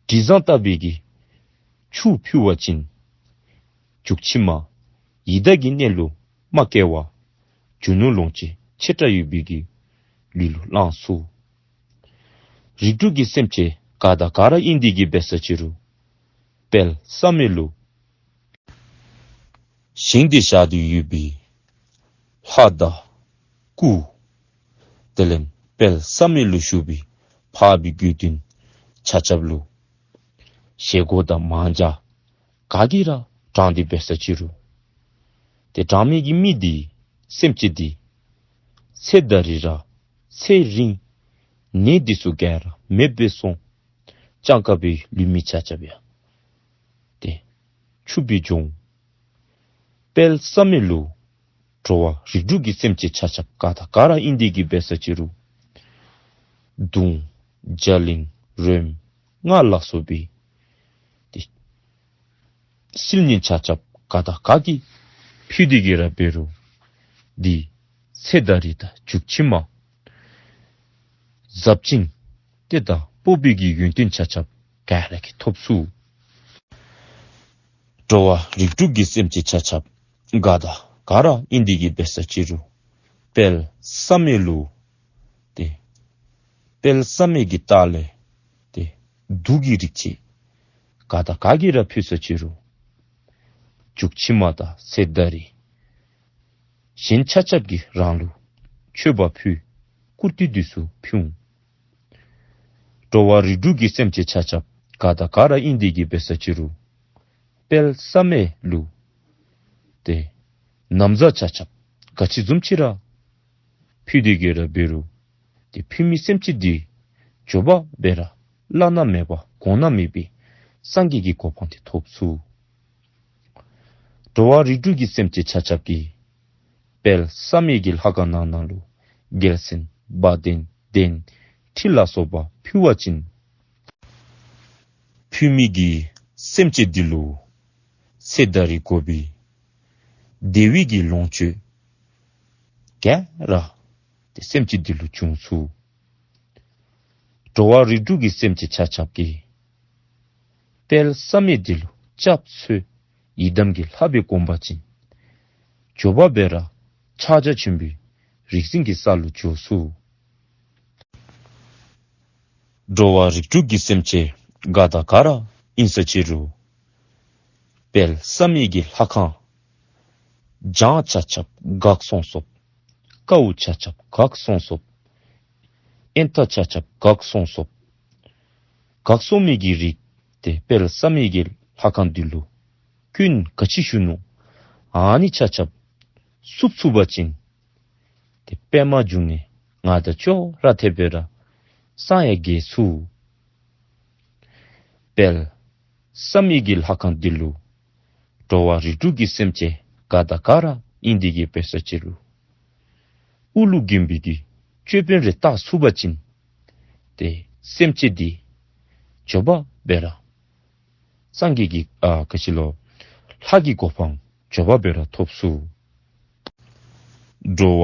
དྲི་བཟང་ལྟ་བུའི་གི་ཆུ་ཕུལ་བ་ཅིན་འཇུག་ཕྱི་མ་ཡི་དྭགས་ཀྱི་གནས་ལུ་མ་སྐྱེ་བར་རྒྱུ་ནོར་ལོངས་སྤྱོད་ཆེ་དྲགས་ཡོད་པའི་གི་ལུས་ལུ་བླང་ཚུགས། རིགས་དྲུག་གི་སེམས་ཅན་ག་དང་ག་ར་ཨིན་དེ་གི་འབད་ས་ཅི་རུང་དཔལ་བསམ་ཡས་ལུ་བཞེངས་ཏེ་བཞག་སྟེ་ཡོད་པའི་ལྷ་དང་སྐུ་དེ་ལས་དཔལ་བསམ་ཡས་ལུ་བཞུགས་པའི་འཕགས་པའི་དགེ་འདུན་ཆ་ཁྱབ་ལུ་བཞེས་སྒོ་དང་མང་ཇ་ག་གིས་ར་དྲང་སྟེ་འབད་ས་ཅི་རུང་ཏེ་དྲང་མི་གི་མི་དེ་སེམས་ཅན་དེ་ཚེ་ད་རེས་ར་ཚེ་རིང་ནད་དེ་ཚུ་ག་ར་མེདཔ་སྦེ་སོང་། སྤྱང་ཀ་སྦེ་ལུས་མི་ཆ་ཁྱབ་ཡང་ཏེ་ཕྱུགཔོ་སྦེ་འགྱོ་འོང་། དཔལ་བསམ་ཡས་ལུ་འགྲོ་བ་རིགས་དྲུག་གི་སེམས་ཅན་ཆ་ཁྱབ་ག་དང་ག་ར་ཨིན་དེ་གི་འབད་ས་ཅི་རུང་དུང་རྒྱ་གླིང་རོལམོ་ལ་སོགས་པའི་ཏེ་སིལ་སྙན་ཆ་ཁྱབ་ག་དང་ག་གིས་ཕུལ་དེ་གི་ར་འབད་རུང་དེ་ཚེ་ད་རེས་དང་འཇུག་ཕྱི་མ་ཟབ་ཅིང་ཏེ་དང་སྤོབས་པའི་གི་ཡོན་ཏན་ཆ་ཁྱབ་ག་ར་གིས་ཐོབ་ཚུགས། འགྲོ་བ་རིགས་དྲུག་གི་སེམས་ཅན་ཆ་ཁྱབ་ག་དང་ག་ར་ཨིན་དེ་གི་འབད་ས་ཅི་རུང་དཔལ་བསམ་ཡས་ལུ་ཏེ་དཔལ་བསམ་ཡས་ཀྱི་ལྟག་ལས་ཏེ་གདུགས་ཀྱི་རིགས་ཅན་ག་དང་ག་གིས་ར་ཕུལ་ས་ཅི་རུང་འཇུག་ཕྱི་མ་དང་ཚེ་ད་རེས་གཞན་ཆ་ཁྱབ་ཀྱིས་རང་ལུ་མཆོད་པ་ཕུལ། བཀུར་སྟི་དེ་ཚུ་ཕུལ་འོང་། འགྲོ་བ་རིགས་དྲུག་གི་སེམས་ཅན་ཆ་ཁྱབ་ག་དང་ག་ར་ཨིན་དེ་གི་འབད་ས་ཅི་རུང་དཔལ་བསམ་ཡས་ལུ་ཏེ་ན་བཟའ་ཆ་ཁྱབ་ག་ཅི་བཟུམ་ཅིག་ར་ཕུལ་དེ་གི་ར་འབད་རུང་ཏེ་ཕུལ་མི་སེམས་ཅན་དེ་མགྱོགས་པ་སྦེ་ར་བླ་ན་མེད་པ་གོང་ན་མེད་པའི་སངས་རྒྱས་ཀྱི་གོ་འཕང་དེ་ཐོབ་ཚུགས། འགྲོ་བ་རིགས་དྲུག་གི་སེམས་ཅན་ཆ་ཁྱབ་ཀྱིས་དཔལ་བསམ་ཡས་ཀྱི་ལྷ་ཁང་ནང་ན་ལུ་རྒྱལ་མཚན་བ་དན་གདན་ཁྲི་ལ་སོགས་པ་ཕུལ་བ་ཅིན་ཕུལ་མི་གི་སེམས་ཅན་དེ་ལུ་ཚེ་ད་རེས་དགོ་པའི་བདེ་བའི་གི་ལོངས་སྤྱོད་ག་ར་ཏེ་སེམས་ཅན་དེ་ལུ་འབྱུང་ཚུགས། འགྲོ་བ་རིགས་དྲུག་གི་སེམས་ཅན་ཆ་ཁྱབ་ཀྱིས་དཔལ་བསམ་ཡས་འདི་ལུ་སྐྱབས་འཚོལ་ཡི་དམ་གྱི་ལྷ་སྦེ་བསྒོམ་པ་ཅིན་མགྱོགས་པ་སྦེ་ར་ཕྱག་རྒྱ་ཆེན་པོའི་རིག་འཛིན་གྱི་ས་ལུ་འགྱོ་ཚུགས། འགྲོ་བ་རིགས་དྲུག་གི་སེམས་ཅན་ག་དང་ག་ར་ཨིན་ས་ཅི་རུང་དཔལ་བསམ་ཡས་ཀྱི་ལྷ་ཁང་བྱང་ཆ་ཁྱབ་འགག་སོང་སོངམ། ཀཝ་ཆ་ཁྱབ་འགག་སོང་སོངམ། ཨེན་ཐ་ཆ་ཁྱབ་འགག་སོང་སོངམ། འགག་སོང་མི་གི་རིགས་དེ་དཔལ་བསམ་ཡས་ཀྱི་ལྷ་ཁང་འདི་ལུ་སྐྱོན་ག་ཅི་ཞུགས་ནུག། ཨ་ནི་ཆ་ཁྱབ་བསུབ་ཚུགས་པ་ཅིན་དེ་པདྨ་འབྱུང་གནས་ང་དང་ཅོག་ར་འཐདཔ་སྦེ་ར་སངས་ཡང་རྒྱས་ཚུགས། དཔལ་བསམ་ཡས་ཀྱི་ལྷ་ཁང་འདི་ལུ་འགྲོ་བ་རིགས་དྲུག་གི་སེམས་ཅན་ག་དང་ག་ར་ཨིན་དེ་གིས་འབད་ས་ཅི་རུང་དབུ་ལུ་གྱོན་པའི་གི་ཅོད་པན་རེ་བཏགས་ཚུགས་པ་ཅིན་དེ་སེམས་ཅན་འདི་མགྱོགས་པ་སྦེ་ར་སངས་རྒྱས་ཀྱི་ཨ་ག་ཅི་ལོ་ལྷ་གི་གོ་འཕང་མགྱོགས་པ་སྦེ་ར་ཐོབ་ཚུགས། འགྲོ་བ་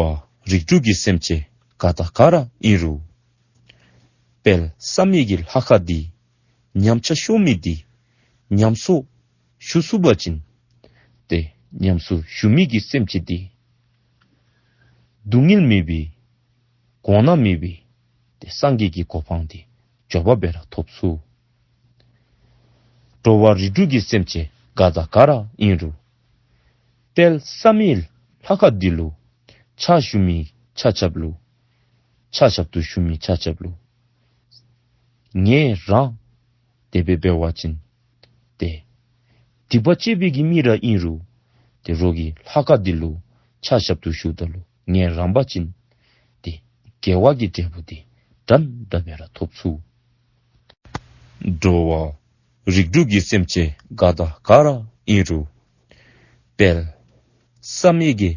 རིགས་དྲུག་གི་སེམས་ཅན་ག་དང་ག་ར་ཨིན་རུང་དཔལ་བསམ་ཡས་ཀྱི་ལྷ་ཁང་འདི་ཉམས་ཆག་ཤོར་མི་འདི་ཉམས་གསོ་ཞུ་ཚུགས་པ་ཅིན་དེ་ཉམས་གསོ་ཞུ་མི་གི་སེམས་ཅན་འདི་སྡུག་བསྔལ་མེད་པའི་གོང་ན་མེད་པའི་དེ་སངས་རྒྱས་ཀྱི་གོ་འཕང་འདི་མགྱོགས་པ་སྦེ་ར་ཐོབ་ཚུགས། འགྲོ་བ་རིགས་དྲུག་གི་སེམས་ཅན་ག་དང་ག་ར་ཨིན་རུང་དཔལ་བསམ་ཡས་ལྷ་ཁང་འདི་ལུ་ཕྱག་ཞུ་མི་ཆ་ཁྱབ་ལུ་ཕྱག་ཞབས་ཏོག་ཞུ་མི་ཆ་ཁྱབ་ལུ་ངལ་རངས་དེ་སྦེ་འབད་བ་ཅིན་དེ་སྡིག་པ་ཅན་པའི་གི་མི་ར་ཨིན་རུང་དེ་རོགས་ཀྱི་ལྷ་ཁང་འདི་ལུ་ཕྱག་ཞབས་ཏོག་ཞུཝ་ད་ལུ་ངལ་རངས་པ་ཅིན་དེ་དགེ་བ་གི་འབྲས་བུ་འདི་འདྲན་འདྲ་སྦེ་ར་ཐོབ་ཚུགས། འགྲོ་བ་རིགས་དྲུག་གི་སེམས་ཅན་ག་དང་ག་ར་ཨིན་རུང་དཔལ་བསམ་ཡས་ཀྱི་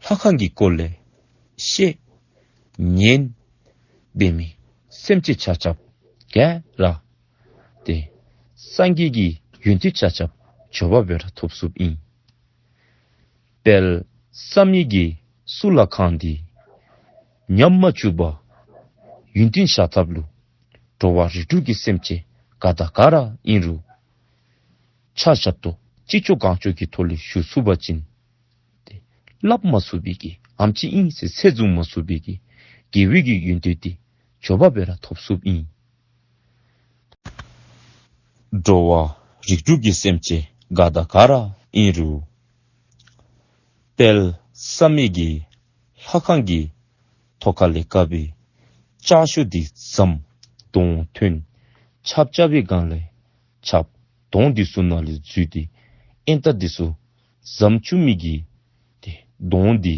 ལྷ་ཁང་གི་སྐོར་ལས་ཤེས་ཉན་འབད་མི་སེམས་ཅན་ཆ་ཁྱབ་ག་ར་དེ་སངས་རྒྱས་ཀྱི་ཡོན་ཏན་ཆ་ཁྱབ་མགྱོགས་པ་སྦེ་ར་ཐོབ་ཚུགསཔ་ཨིན། དཔལ་བསམ་ཡས་ཀྱི་གཙུག་ལག་ཁང་འདི་ཉམས་མ་བཅུག་པར་ཡུན་བརྟན་བཞག་ཐབས་ལུ་འགྲོ་བ་རིགས་དྲུག་གི་སེམས་ཅན་ག་དང་ག་ར་ཨིན་རུང་ཕྱག་ཞབས་ཏོག་ཅི་ལྕོགས་གང་ལྕོགས་ཀྱི་ཐོག་ལས་ཞུ་ཚུགས་པ་ཅིན་དེ་སླབ་མ་ཚུགས་པའི་གི་ཨེམ་ཅིག་ཨིན་ཟེར་ཚད་བཟུང་མ་ཚུགས་པའི་གི་དགེ་བའི་གི་ཡོན་ཏན་འདི་མགྱོགས་པ་སྦེ་ར་ཐོབ་ཚུགསཔ་ཨིན། འགྲོ་བ་རིགས་དྲུག་གི་སེམས་ཅན་ག་དང་ག་ར་ཨིན་རུང་དཔལ་བསམ་ཡས་ཀྱི་ལྷ་ཁང་གི་ཐོག་ཁ་ལས་བཀབ་པའི་ལྕགས་ཤོག་འདི་ཟམ་གདོང་ཐོན་ཆརཔ་རྐྱབ་པའི་སྒང་ལས་ཆརཔ་གདོང་འདི་ཚུ་ནང་ལས་འཛུལ་ཏེ་ཨེན་ཏ་འདི་ཚུ་ཟམ་བཅུག་མི་གི་དེ་གདོང་འདི་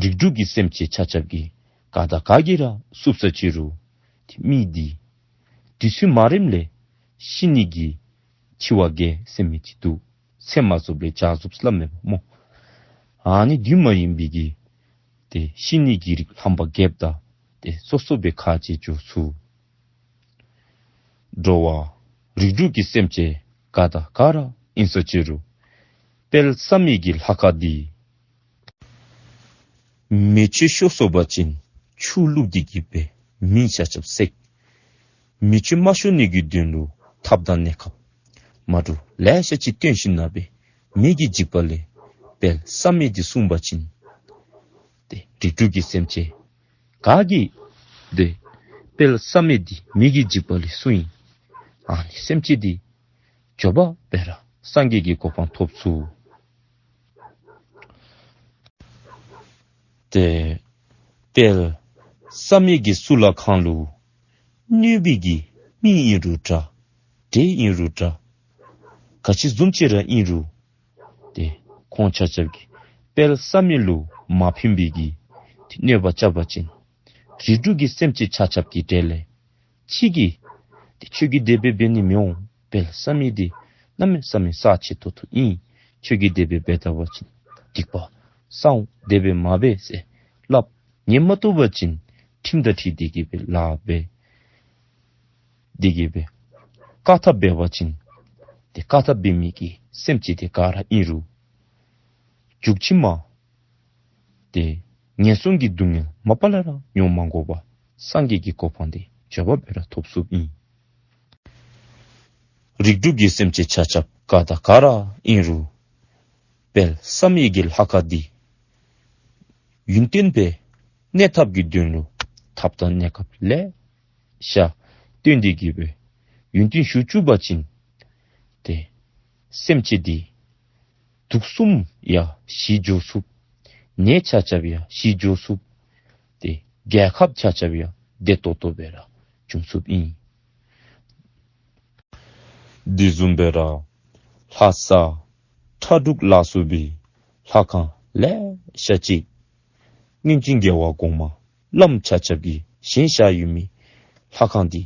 རིགས་དྲུག་གི་སེམས་ཅན་ཆ་ཁྱབ་ཀྱིས་ག་དང་ག་གིས་ར་བསུབ་ས་ཅི་རུང་དེ་མི་འདི་དུས་ཚོད་མ་རནམ་ལས་ཤི་ནི་གི་འཆི་བ་རྒྱས་ཟེར་མི་ཅིག་འདུག། ཚེ་མ་རྫོགས་ལས་བྱ་རྫོགས་སླབ་མས་པ་སྨོ། ཨ་ནི་དུས་མ་ཡིན་པའི་གི་དེ་ཤི་ནི་གི་རིགས་རྣམ་པ་བརྒྱད་དང་དེ་སོ་སོ་སྦེ་ཁ་འབྱལ་འགྱོ་ཚུགས། འགྲོ་བ་རིགས་དྲུག་གི་སེམས་ཅན་ག་དང་ག་ར་ཨིན་ས་ཅི་རུང་དཔལ་བསམ་ཡས་ཀྱི་ལྷ་ཁང་འདི་མེ་མཆོད་ཤོར་སོང་པ་ཅིན་ཆུ་བླུགས་ཏེ་གི་སྦེ་མེ་ཆ་ཁྱབ་བསྲེག། མེ་མཆོད་མ་ཤོར་ནི་གི་དོན་ལུ་ཐབས་དང་གནས་སྐབས་མ་འདྲཝ་ལེ་ཤ་ཅིག་བཏོན་ཞིནམ་ལས་མེ་གི་འཇིགས་པ་ལས་དཔལ་བསམ་ཡས་འདི་སྲུང་པ་ཅིན་དེ་རིགས་དྲུག་གི་སེམས་ཅན་ག་གིས་དེ་དཔལ་བསམ་ཡས་འདི་མེ་གི་འཇིགས་པ་ལས་སྲུང་ཡི། ཨ་ནི་སེམས་ཅན་འདི་མགྱོགས་པ་སྦེ་ར་སངས་རྒྱས་ཀྱི་གོ་འཕང་ཐོབ་ཚུགས། དེ་དཔལ་བསམ་ཡས་ཀྱི་གཙུག་ལག་ཁང་ལུ་གནོད་པའི་གི་མི་ཨིན་རུང་འདྲ། འདྲེ་ཨིན་རུང་འདྲ། ག་ཅི་བཟུམ་ཅིག་ར་ཨིན་རུང་དེ་ཁོང་ཆ་ཁྱབ་ཀྱིས་དཔལ་བསམ་ཡས་ལུ་མ་ཕན་པའི་གི་དེ་གནོད་པ་རྐྱབ་པ་ཅིན་རིགས་དྲུག་གི་སེམས་ཅན་ཆ་ཁྱབ་ཀྱི་གྲལ་ལས་གཅིག་གིས་དེ་ཁྱོད་ཀྱིས་དེ་སྦེ་འབད་ནི་མི་འོང་། དཔལ་བསམ་ཡས་འདི་གནམ་མེད་ས་མེད་རྩ་ཆེ་ཏོག་ཏོ་ཨིན། ཁྱོད་ཀྱིས་དེ་སྦེ་འབད་ད་པ་ཅིན་སྡིག་པ་བསག་འོང་། དེ་སྦེ་མ་འབད་ཟེར་སླབ། ཉན་མ་བཏུབ་པ་ཅིན་ཁྲིམས་དང་འཁྲིལ་ཏེ་གི་སྦེ་ལཱ་འབད་དེ་གི་སྦེ་བཀག་ཐབས་འབད་བ་ཅིན་དེ་བཀག་ཐབས་འབད་མི་གི་སེམས་ཅན་དེ་ག་ར་ཨིན་རུང་མཇུག་ཕྱི་མ་དེ་ངན་སོང་གི་སྡུག་བསྔལ་མ་པ་ལས་ར་མྱོང་མ་དགོ་པར་སངས་རྒྱས་ཀྱི་གོ་འཕང་དེ་ འབྱོར་པ་སྦེ་ར་ཐོབ་ཚུགསཔ་ཨིན། རིགས་དྲུག་གི་སེམས་ཅན་ཆ་ཁྱབ་ག་དང་ག་ར་ཨིན་རུང་དཔལ་བསམ་ཡས་ཀྱི་ལྷ་ཁང་འདི་ཡུན་བརྟན་སྦེ་གནས་ཐབས་ཀྱི་དོན་ལུ་ཐབས་དང་གནས་སྐབས་ལེ་ཤ་བཏོན་ཏེ་གི་སྦེ་ཡུན་བརྟན་ཞུ་བཅུག་པ་ཅིན་ཏེ་སེམས་ཅན་འདི་དུག་གསུམ་ཡང་ཞི་འགྱོ་ཚུགས། ནད་ཆ་ཁྱབ་ཡང་ཞི་འགྱོ་ཚུགས། ཏེ་རྒྱལ་ཁབ་ཆ་ཁྱབ་ཡང་བདེ་ཏོག་ཏོ་སྦེ་ར་འབྱུང་ཚུགསཔ་ཨིན། དེ་བཟུམ་སྦེ་ར་ལྷ་ས་ཁྲ་འབྲུག་ལ་སོགས་པའི་ལྷ་ཁང་ལེ་ཤ་ཅིག་སྔོན་བྱོན་རྒྱལ་བ་གོང་མ་བླམ་ཆ་ཁྱབ་ཀྱིས་བཞེངས་བཞག་ཡོད་མི་ལྷ་ཁང་འདི་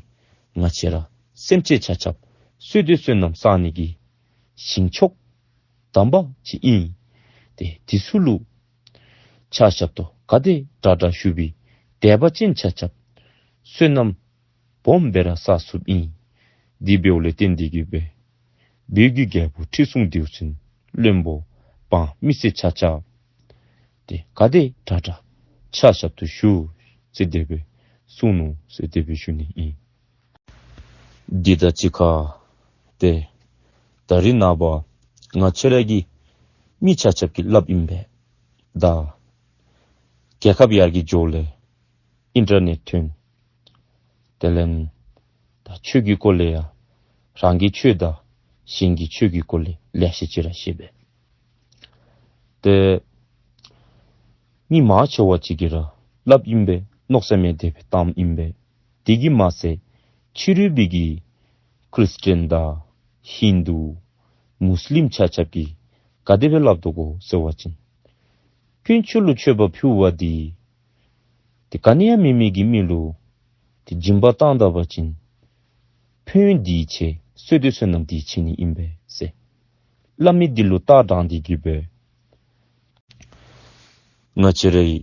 ང་བཅས་ར་སེམས་ཅན་ཆ་ཁྱབ་བསོད་བདེ་བསོད་ནམས་བསག་ནི་གི་ཞིང་མཆོག་དམ་པ་ཅིག་ཨིན། ཏེ་དེ་ཚུ་ལུ་ཕྱག་ཞབས་ཏོག་ག་དེ་དྲག་དྲག་ཞུ་བའི་དད་པ་ཅན་ཆ་ཁྱབ་བསོད་ནམས་སྦོམ་སྦེ་ར་བསག་ཚུགསཔ་ཨིན། དེ་འབདཝ་ལས་བརྟེན་ཏེ་གི་སྦེ་བོད་ཀྱི་རྒྱལ་པོ་ཁྲི་སྲོང་ལྡེའུ་བཙན་བློན་པོ་འབངས་མི་སེར་ཆ་ཁྱབ་ཏེ་ག་དེ་དྲག་དྲག་ཕྱག་ཞབས་ཏོག་ཞུ་ཟེར་དེ་སྦེ་གསུངས་ནུག་ཟེར་དེ་སྦེ་ཞུ་ནི་ཨིན། འདི་དང་གཅིག་ཁར་ཏེ་ད་རིས་ནངས་པ་ང་བཅས་ར་གི་མི་ཆ་ཁྱབ་ཀྱིས་སླབ་ཨིན་པས། ད་རྒྱལ་ཁབ་ཡར་རྒྱས་འགྱོཝ་ལས་ཨིན་ཊར་ནེཊ་ཐོན། དེ་ལས་ད་ཆོས་ཀྱི་སྐོར་ལས་ཡང་རང་གི་ཆོས་དང་གཞན་གྱི་ཆོས་ཀྱི་སྐོར་ལས་ལེ་ཤ་ཅིག་ར་ཤེས་པས། ཏེ་མི་མང་ཆེ་བ་ཅིག་གིས་ར་སླབ་ཨིན་པས། མནོ་བསམ་ཡང་དེ་སྦེ་བཏངམ་ཨིན་པས། དེ་གིས་མ་ཚད་ཕྱི་རོལ་པའི་གི་ཁྲིས་ཊན་དང་ཧིན་དུ་མུས་ལིམ་ཆ་ཁྱབ་ཀྱིས་ག་དེ་སྦེ་སླབ་དོ་གོ་ཟེར་བ་ཅིན་དཀོན་མཆོག་ལུ་མཆོད་པ་ཕུལ་བ་འདི་ཏེ་ག་ནི་ཡང་མེད་མི་གི་མི་ལུ་ཏེ་སྦྱིན་པ་བཏང་ད་པ་ཅིན་ཕན་ཡོན་འདི་ཆེ་བསོད་བདེ་བསོད་ནམས་འདི་ཆེ་ནི་ཨིན་པས་ཟེར་སླབ་མི་འདི་ལུ་ལྟ་དྲངས་ཏེ་གི་སྦེ་ང་བཅས་རའི་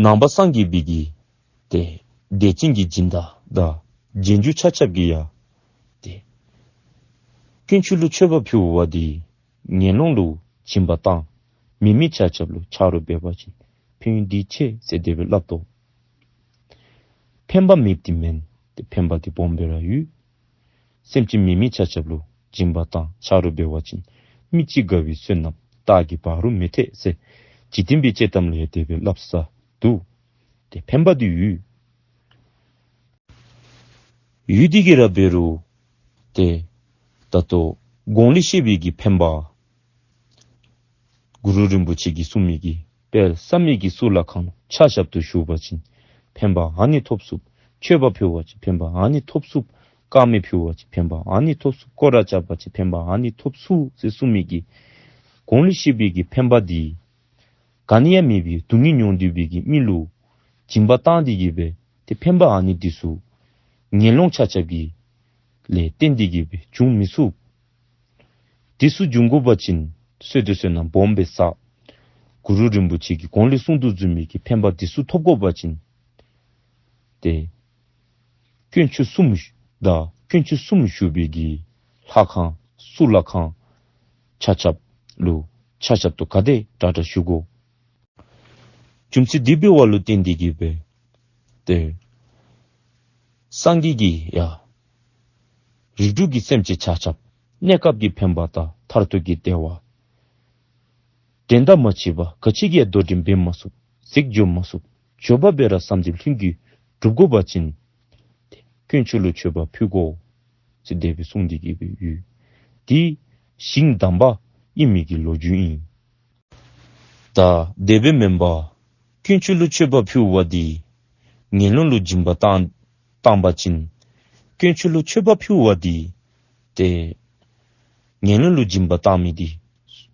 ནང་པ་སངས་རྒྱས་པའི་གི་ཏེ་དད་ཅན་གྱི་སྦྱིན་བདག་དང་རྗེས་འཇུག་ཆ་ཁྱབ་ཀྱིས་ཡང་ཏེ་དཀོན་མཆོག་ལུ་མཆོད་པ་ཕུལ་བ་འདི་ངན་སློང་ལུ་སྦྱིན་པ་བཏང་མེད་མི་ཆ་ཁྱབ་ལུ་ཆ་རོགས་འབད་བ་ཅིན་ཕན་ཡོན་འདི་ཆེ་ཟེར་དེ་སྦེ་སླབ་དོ། ཕན་པ་མེདཔ་འདི་མེན། ཏེ་ཕན་པ་འདི་སྦོམ་སྦེ་ར་ཡོད། སེམས་ཅན་མེད་མི་ཆ་ཁྱབ་ལུ་སྦྱིན་པ་བཏང་ཆ་རོགས་འབད་བ་ཅིན་མི་གཅིག་དགའ་བའི་བསོད་ནམས་རྟགས་ཀྱིས་འབག་རུང་མི་ཐེག་ཟེར་འཇིག་རྟེན་པའི་དཔྱེ་གཏམ་ལས་དེ་སྦེ་སླབ་ས་འདུག། ཏེ་ཕན་པ་འདི་ཡོད། ཡོད་དེ་གིས་ར་འབད་རུང་ཏེ་ད་ལྟོ་གོང་ལུ་བཤད་པའི་གི་ཕན་པ་གུ་རུ་རིན་པོ་ཆེ་གིས་གསུངས་མི་གི་དཔལ་བསམ་ཡས་ཀྱི་གཙུག་ལག་ཁང་ལུ་ཕྱག་ཞབས་ཏོག་ཞུ་བ་ཅིན་ཕན་པ་ཨ་ནི་ཐོབ་ཚུགས། མཆོད་པ་ཕུལ་བ་ཅིན་ཕན་པ་ཨ་ནི་ཐོབ་ཚུགས། དཀར་མེ་ཕུལ་བ་ཅིན་ཕན་པ་ཨ་ནི་ཐོབ་ཚུགས། སྐོར་ར་རྐྱབ་པ་ཅིན་ཕན་པ་ཨ་ནི་ཐོབ་ཚུགས་ཟེར་གསུངས་མི་གི་གོང་ལུ་བཤད་པའི་གི་ཕན་པ་འདི་ག་ནི་ཡང་མེད་པའི་སྡུག་བསྔལ་མྱོང་སྡོད་པའི་གི་མི་ལུ་སྦྱིན་པ་བཏང་སྟེ་གི་སྦེ་ཏེ་ཕན་པ་ཨ་ནི་འདི་ཚུ་ངན་སློང་ཆ་ཁྱབ་ཀྱི་ལས་བརྟེན་ཏེ་གི་སྦེ་འབྱུང་མི་ཚུགས། འདི་ཚུ་འབྱུང་དགོ་པ་ཅིན་བསོད་བདེ་བསོད་ནམས་སྦོམ་སྦེ་བསགས། གུ་རུ་རིན་པོ་ཆེ་གིས་གོང་ལུ་གསུངས་དོ་བཟུམ་མའི་གི་ཕན་པ་འདི་ཚུ་ཐོབ་དགོ་པ་ཅིན་ཏེ་དཀོན་མཆོག་གསུམ་དང་དཀོན་མཆོག་གསུམ་བཞུགས་པའི་གི་ལྷ་ཁང་གཙུག་ལག་ཁང་ཆ་ཁྱབ་ལུ་ཕྱག་ཞབས་ཏོག་ག་དེ་དྲག་དྲག་ཞུ་དགོ། རྒྱུ་མཚན་འདི་འབད་བ་ལུ་བརྟེན་ཏེ་གི་སྦེ་ཏེ་སངས་རྒྱས་ཀྱིས་ཡང་རིགས་དྲུག་གི་སེམས་ཅན་ཆ་ཁྱབ་གནས་སྐབས་ཀྱི་ཕན་པ་དང་མཐར་ཐུག་གི་བདེ་བ་འགྲན་ཟླ་མ་མཆིས་པ་ག་ཅི་གིས་ཡང་དོ་འགྲན་འབད་མ་ཚུགས། གཟིགས་འཇོམས་མ་ཚུགས། མགྱོགས་པ་སྦེ་ར་བསམ་གཏན་ལྷུན་གྱིས་གྲུབ་དགོ་པ་ཅིན་ཏེ་དཀོན་མཆོག་ལུ་མཆོད་པ་ཕུལ་དགོ་ཟེར་དེ་སྦེ་གསུངས་ཏེ་གི་སྦེ་ཡོད། འདི་ཞིང་དམ་པ་ཨིན་མི་གི་ལོ་རྒྱུས་ཨིན། ད་དེ་སྦེ་མེན་པར་དཀོན་མཆོག་ལུ་མཆོད་པ་ཕུལ་བ་འདི་ངན་སློང་ལུ་སྦྱིན་པ་བཏང་བཏང་པ་ཅིན་དཀོན་མཆོག་ལུ་མཆོད་པ་ཕུལ་བ་འདི་ཏེ་ངན་སློང་ལུ་སྦྱིན་པ་བཏང་མི་འདི་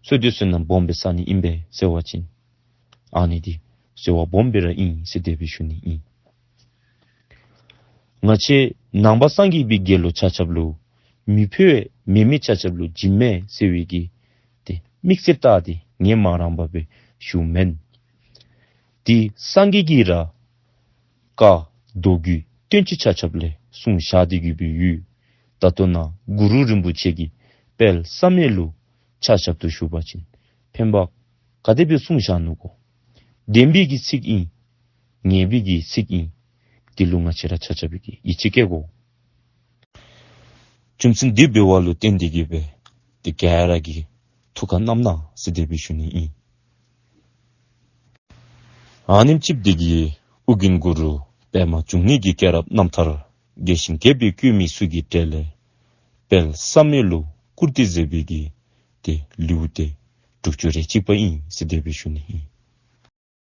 བསོད་བདེ་བསོད་ནམས་སྦོམ་སྦེ་བསགས་ནི་ཨིན་པས་ཟེར་བ་ཅིན་ཨ་ནི་འདི་ཟེར་བ་སྦོམ་སྦེ་ར་ཨིན་ཟེར་དེ་སྦེ་ཞུ་ནི་ཨིན། ང་བཅས་ནང་པ་སངས་རྒྱས་པའི་དགེ་སློང་ཆ་ཁྱབ་ལུ་མི་ཕོད་མེད་མི་ཆ་ཁྱབ་ལུ་སྦྱིན་མི་ཟེར་བའི་གི་ཏེ་དམིགས་བསལ་རྟགས་འདི་ངས་མ་རངས་པ་སྦེ་ཞུཝ་མེན། འདི་སངས་རྒྱས་ཀྱིས་ར་བཀའ་མདོ་རྒྱུད་བསྟན་བཅོས་ཆ་ཁྱབ་ལས་གསུངས་བཞག་སྟེ་གི་སྦེ་ཡོད། ད་ལྟོ་ནཱ་གུ་རུ་རིན་པོ་ཆེ་གིས་དཔལ་བསམ་ཡས་ལུ་ཕྱག་ཞབས་ཏོག་ཞུ་བ་ཅིན་ཕན་པ་ག་དེ་སྦེ་གསུངས་བཞག་ནུག་གོ། བདེན་པའི་གི་ཚིག་ཨིན། ངེས་པའི་གི་ཚིག་ཨིན། དེ་ལུ་ང་བཅས་ར་ཆ་ཁྱབ་ཀྱིས་ཡིད་ཆེས་བསྐྱེད་དགོ། རྒྱུ་མཚན་འདི་འབད་བ་ལུ་བརྟེན་ཏེ་གིས་སྦེ་ཏེ་ག་ར་གིས་ཐུགས་ཁར་བསྣམ་གནང་ཟེར་དེ་སྦེ་ཞུ་ནི་ཨིན། ཨ་ནེམ་ཅིག་འདི་གིས་ཨོ་རྒྱན་གུ་རུ་པདྨ་འབྱུང་གནས་ཀྱི་སྐྱེས་རབས་རྣམ་ཐར་རྒྱས་ཤིང་རྒྱས་པར་བཀོད་མི་ཚུ་གི་གྲས་ལས་དཔལ་བསམ་ཡས་ལུ་བཀུར་སྟི་མཛད་པའི་གི་ཏེ་ལེའུ་སྟེ་དྲུག་ཅུ་རེ་གཅིག་པ་ཨིན་ཟེར་དེ་སྦེ་ཞུ་ནི་ཨིན།